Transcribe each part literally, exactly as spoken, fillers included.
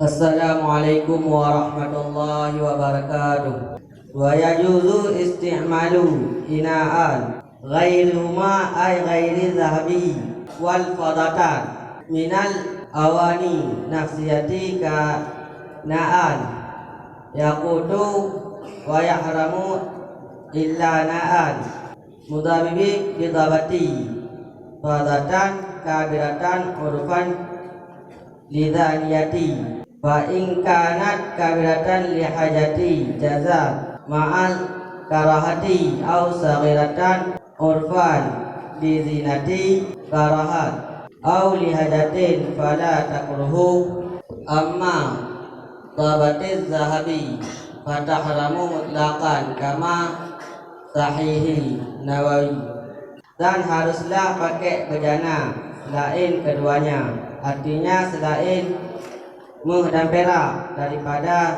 Assalamualaikum warahmatullahi wabarakatuh. Wa yajuzu isti'malu ina'an ghairihuma ay ghairi zahabi wal fadatan minal awani nafsiyati ka na'an yaqutu wa yahramu illa na'an mudhabibi bidhabati fadatan kabiratan urfan lizaniyati. Fa in kanat kabiratan lihajati jazat ma'al karahati au saghiratan urfan lizinati karahat au lihajatin fala takruhu. Amma dhabatiz zahabi fatahramu mutlaqan kama sahihi Nawawi. Dan haruslah pakék beujana seulaén keuduanya, artinya seulaén méuh dan pirak daripada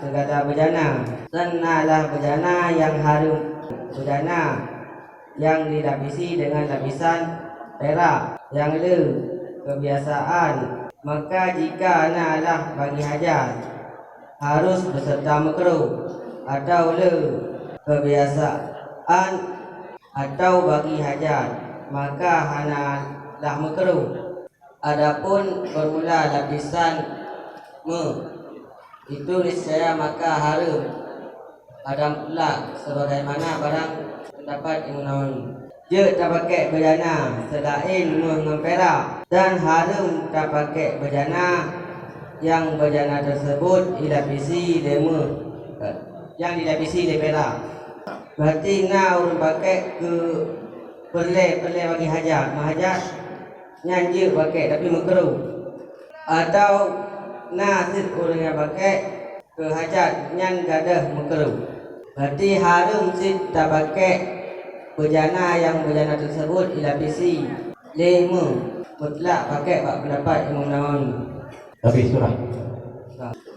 seugala beujana. Dan nalah beujana nyang hareuem, beujana nyang dilapisi deungon lapisan pirak nyang le keubiasaan. Maka jika nalah bagi hajat, harus beuseurta meukruh, atawa le keubiasaan atawa bagi hajat, maka hana lah meukruh. Adapun beurmula lapisan méuh, itu niscaya maka hareuem padam mutlak, sebagaimana barang pendapat Imam Nawawi. Jeuet tapakék beujana seulaén méuh ngon pirak, dan hareuem tapakék beujana nyang beujana teuseubut dilapisi lé méuh, nyang dilapisi lé pirak. Berarti na ureuëng pakék keu peureulée-peureulée bagi hajat, meuhajat nyan jeuet pakék tapi meukruh. Atawa na cit ureuëng nyang pakék keu hajat nyan gadôh meukruh. Berarti hareuem cit tapakék beujana nyang beujana teuseubut dilapisi lé méuh, mutlak pakék bak peundapat Imam Nawawi. Tapi surah.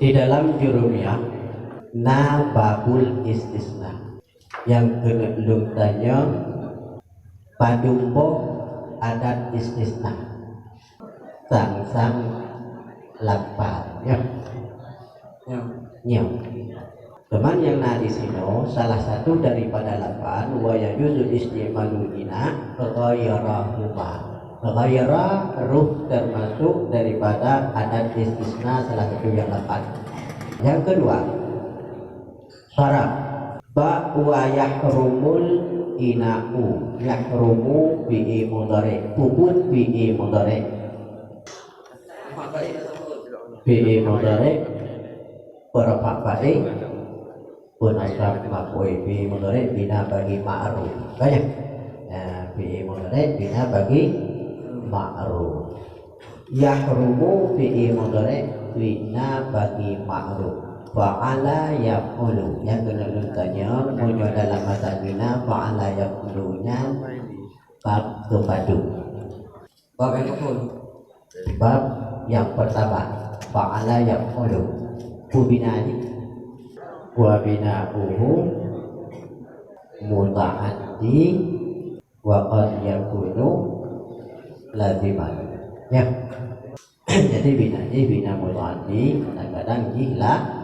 Di dalam Jurumiyah na babul istisna. Nyang keuneuk lôn tanyong, padum boh adat istisna? Sang-sang lapan, ya. Ya. Nyoe. Teuma nyang na di sinoe, salah satu daripada lapan, wa yajuzu isti'malu ina ghairahuma. Ghaira ruh termasuk daripada adat istisna salah satu yang lapan. Yang kedua, saraf. Ba wa yahrumul ina'u. Yahrumu fi'i mudhari. Peubuet fi'i mudhari. Fi'i mudhari. Peurafa fa'il. Peunasab maf'ul. Fi'i mudhari bina bagi ma'ruf. Banyak. Ya, fi'i mudhari bina bagi ma'ruf. Yahrumu fi'i mudhari bina bagi ma'ruf. Fa'ala yaf'ulu. Nyang keuneuk lôn tanyong, meunyoe dalam masa bina fa'ala yaf'ulu nyan bab keupatu? Bab nyang keupatu? Bab nyang peurtama. Fa'ala yaf'ulu. Peubina jih. Wa bina'uhu muta'addi. Wa qad yakunu laziman. Ya. Jadi bina jih bina muta'addi, kadang-kadang jih la-,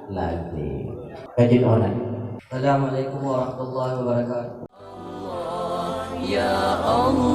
lazim. Kaji online. Assalamualaikum warahmatullahi wabarakatuh. Ya Allah.